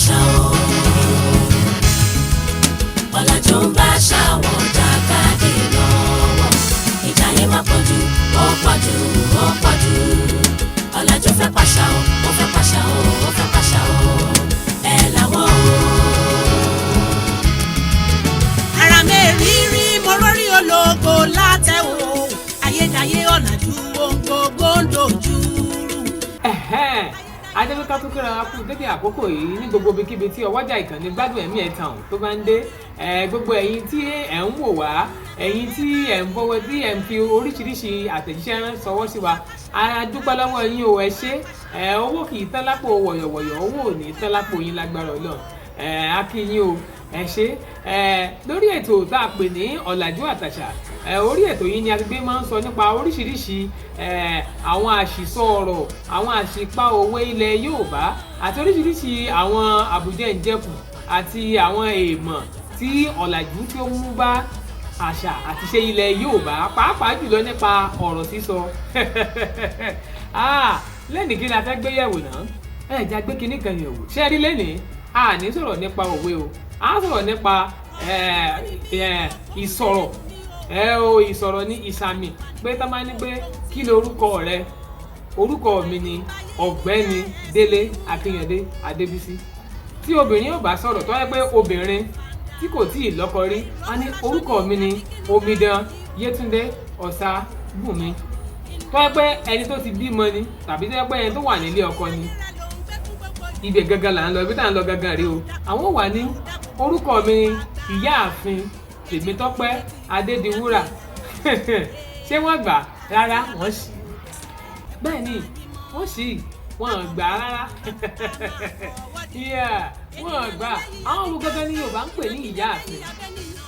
pàṣà o. Ọ̀làjú ń bá àṣà wọn jàkadì lọ́wọ́. Ìjà yẹn má pọ̀jù, ó pọ̀jù, ó pọ̀jù. Ọ̀làjú fẹ́ pàṣà o, ó fẹ́ pàṣà o, ó fẹ́ pàṣà o. Ẹ làwọn o. Ara mẹ́rìírí mo rórí ológo látẹ̀wò ayédáyé ọ̀làjú ohun gbogbo ń dojú rú. Ẹ̀hẹ́n, adébíká tó kíra wa kú dédé àkókò yìí ní gbogbo ibikíbi tí ọwọ́jà ìkànnì Gbádùn Ẹ̀mí Ẹ̀ Tàn tó bá ń dé. Gbogbo ẹ̀yin tí ẹ̀ ń wò wá, ẹ̀yin tí ẹ̀ ń bọ́wọ́, tí ẹ̀ ń fi oríṣiríṣi àtẹ̀jíṣẹ́ rán sọwọ́ sí wa, a dúpẹ́ lọ́wọ́ yín o, ẹ ṣé. Owó kì í tán lápò wọ̀yọ̀wọ̀yọ̀, owó ò ní tán lápò yín lágbára Ọlọ́run. A kí yín o, ẹ ṣé. Lórí ètò tá a pè ní Ọ̀làjú Àtàṣà, orí ètò yìí ni a ti gbé máa ń sọ nípa oríṣiríṣi àwọn àṣìsọ ọ̀rọ̀, àwọn àṣìpa òwe ilẹ̀ Yorùbá àti oríṣiríṣi àwọn àbùjẹ̀ǹjẹkù àti àwọn èèmọ̀ tí ọ̀làjú tí ó mú bá àṣà àti ìṣe ilẹ̀ Yorùbá, pàápàá jùlọ nípa ọ̀rọ̀ sísọ. Lẹ́nìí, kí la fẹ́ gbé yẹ̀wò náà? Ẹ jẹ́ gbé kinní kan yẹ̀wò. Ṣé ẹ rí lẹ́nìí, a ní sọ̀rọ̀ nípa òwe o, a sọ̀rọ̀ nípa ìsọ̀rọ̀ ẹ o. Ìsọ̀rọ̀ ní ìsàmì pé tá máa ní pé, "Kí ni orúkọ rẹ?" "Orúkọ mi ni Ọ̀gbẹ́ni Délé Akínyẹ̀dé Adébísí." Tí obìnrin yóò bá sọ̀rọ̀, tó yẹ pé obìnrin tí kò tíì lọ́kọ rí, á ní, "Orúkọ mi ni Omidan Yétúndé Ọ̀sàbùnmi." Tó yẹ pé ẹni tó ti bímọ ni tàbí tó yẹ pé ẹni tó wà nílé ọkọ ni, ibẹ̀ gangan là ń lọ, ibi tá à ń lọ gangan rèé o, àwọn wà ní, "Orúkọ mi ni Ìyáàfin Tèmítọ́pẹ́ Adédiwúrà." Ṣé wọ́n gbà rárá? Wọ́n sì bẹ́ẹ̀ ni, wọ́n sì wọ́n gbà rárá. Yeah, wọ́n gbà. Àwọn wo gangan ni Yorùbá ń pè ní ìyáàfin?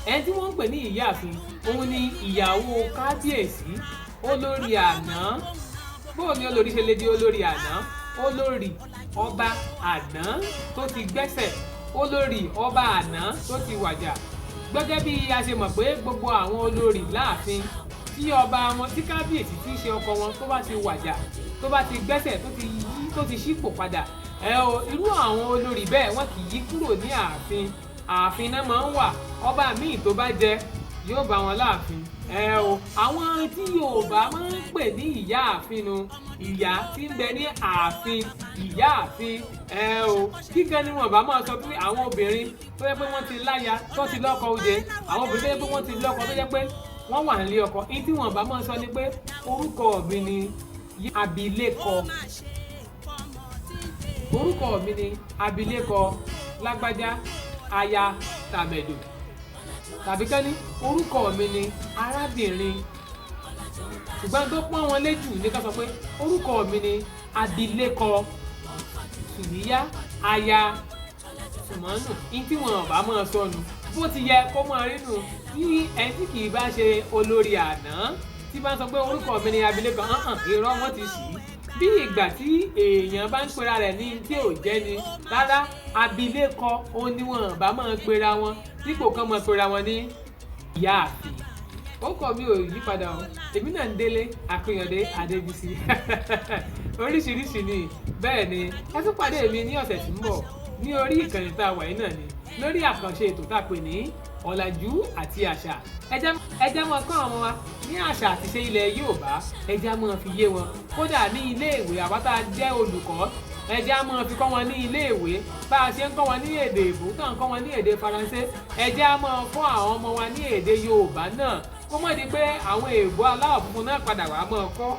Ẹni tí wọ́n ń pè ní ìyáàfin, òun ni ìyàwó kábíyèsí, olórí àná. Bóò ni olórí ṣe lè di olórí àná? Olórí ọba àná tó ti gbẹ́sẹ̀, olórí ọba àná tó ti wàjà. Gẹ́gẹ́ bí a ṣe mọ̀ pé gbogbo àwọn olórí láàfin, tí ọba wọn, tí kábíyèsí tí í ṣe ọkọ wọn, tó bá ti wàjà, tó bá ti gbẹ́sẹ̀, tó ti yí, tó ti ṣípò padà, ẹ o, irú àwọn olórí bẹ́ẹ̀, wọ́n kì í yí kúrò ní ààfin. Ààfin náà máa ń wà. Ọba míì tó bá jẹ yóò bá wọn láàfin. Ẹ o, àwọn tí Yorùbá máa ń pè ní ìyáàfin nu, ìyá tí ń bẹ ní ààfin, ìyáàfin. Ẹ o, kíkan ni wọn bá máa sọ pé àwọn obìnrin tó yẹ pé wọ́n ti láya, tó ti lọ́kọ oje, àwọn obìnrin tó yẹ pé wọ́n ti lọ́kọ, tó yẹ pé wọ́n wà nílé ọkọ, ní tí wọn bá máa sọ ni pé, "Orúkọ mi ni abilékọ, orúkọ mi ni abilékọ lágbájá aya tàmẹ̀dò," tàbí ká ní, "Orúkọ mi ni arábìnrin." Ṣùgbọ́n tó pọ́n wọn lé jù ní ká sọ pé, "Orúkọ mi ni abilékọ Sùníyá aya Sùmọ́nù." Ní tí wọn bá máa sọnù, bó ti yẹ kó máa rí nù. Tí ẹni tí kì í bá ṣe olórí àná tí bá ń sọ pé, "Orúkọ mi ni abilékọ," hàn, irọ́, wọn ti sì í. Bí ìgbà tí èèyàn bá ń pera rẹ̀ ní tí ò jẹ́ ni rárá. Abilékọ òun ni wọn bá máa pera wọn dípò kán máa pera wọn ní ìyáàfin. Orúkọ mi ò yí padà o, èmi náà ń Délé Akínyàndé Adébísí. Oríṣiríṣi ni. Bẹ́ẹ̀ ni, ẹ tún pàdé mi ní ọ̀sẹ̀ tí ń bọ̀ ní orí ìkànnì tá a wà yìí náà ni, lórí àkànṣe ètò tá a pè ní Ọ̀làjú àti Àṣà. Ẹ jẹ́ máa kọ́ àwọn wa ní àṣà àti ìṣe ilẹ̀ Yorùbá. Ẹ jẹ́ máa fi yé wọn. Kódà ní ilé ìwé, àwa tá a jẹ́ olùkọ́, ẹ jẹ́ á máa fi kọ́ wọn ní ilé ìwé. Bá a ṣe ń kọ́ wọn ní èdè èbó, tá à ń kọ́ wọn ní èdè Faransé, ẹ jẹ́ á máa kọ́ àwọn ọmọ wa ní èdè Yorùbá náà, kó mọ̀ di pé àwọn èèbó aláwọ̀ funfun náà padà wá máa kọ́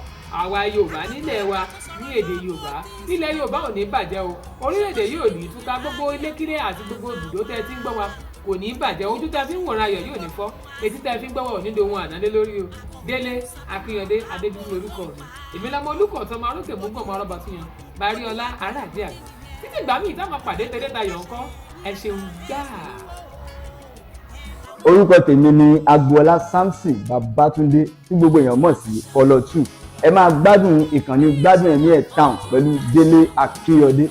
àwa Yorùbá nílẹ̀ wa ní èdè Yorùbá. Ilẹ̀ Yorùbá ò ní bàjẹ́ o, orílẹ̀-èdè yóò ní túká. Gbogbo ilékílé àti gbogbo ibùdó tẹ́ ti ń gbọ́ wa kò ní bàjẹ́. Ojú tẹ́ fi ń wòran ayọ̀ yóò ní fọ́, etí tẹ́ fi ń gbọ́ wa ò ní dohun àná lé lórí o. Délé Akínyàndé Adébísí lórúkọ mi. Èmi lọmọ olùkọ́ tó máa rókè mú gbọ̀n máa rọ́bà tún yan Bàríọlá aráàdí àgbà. Títí ìgbà míì táwọn pàdé tẹ́lẹ̀ tayọ̀ ńkọ́, ẹ ṣeun gbáà. Orúkọ tèmi ni Agboola Samson Babatunde, tí gbogbo èèyàn mọ̀ sí Kọlọ 2. Ẹ máa gbádùn ìkànnì Gbádùn Ẹ̀mí Ẹ̀ Town pẹ̀lú Délé Akínyọdé.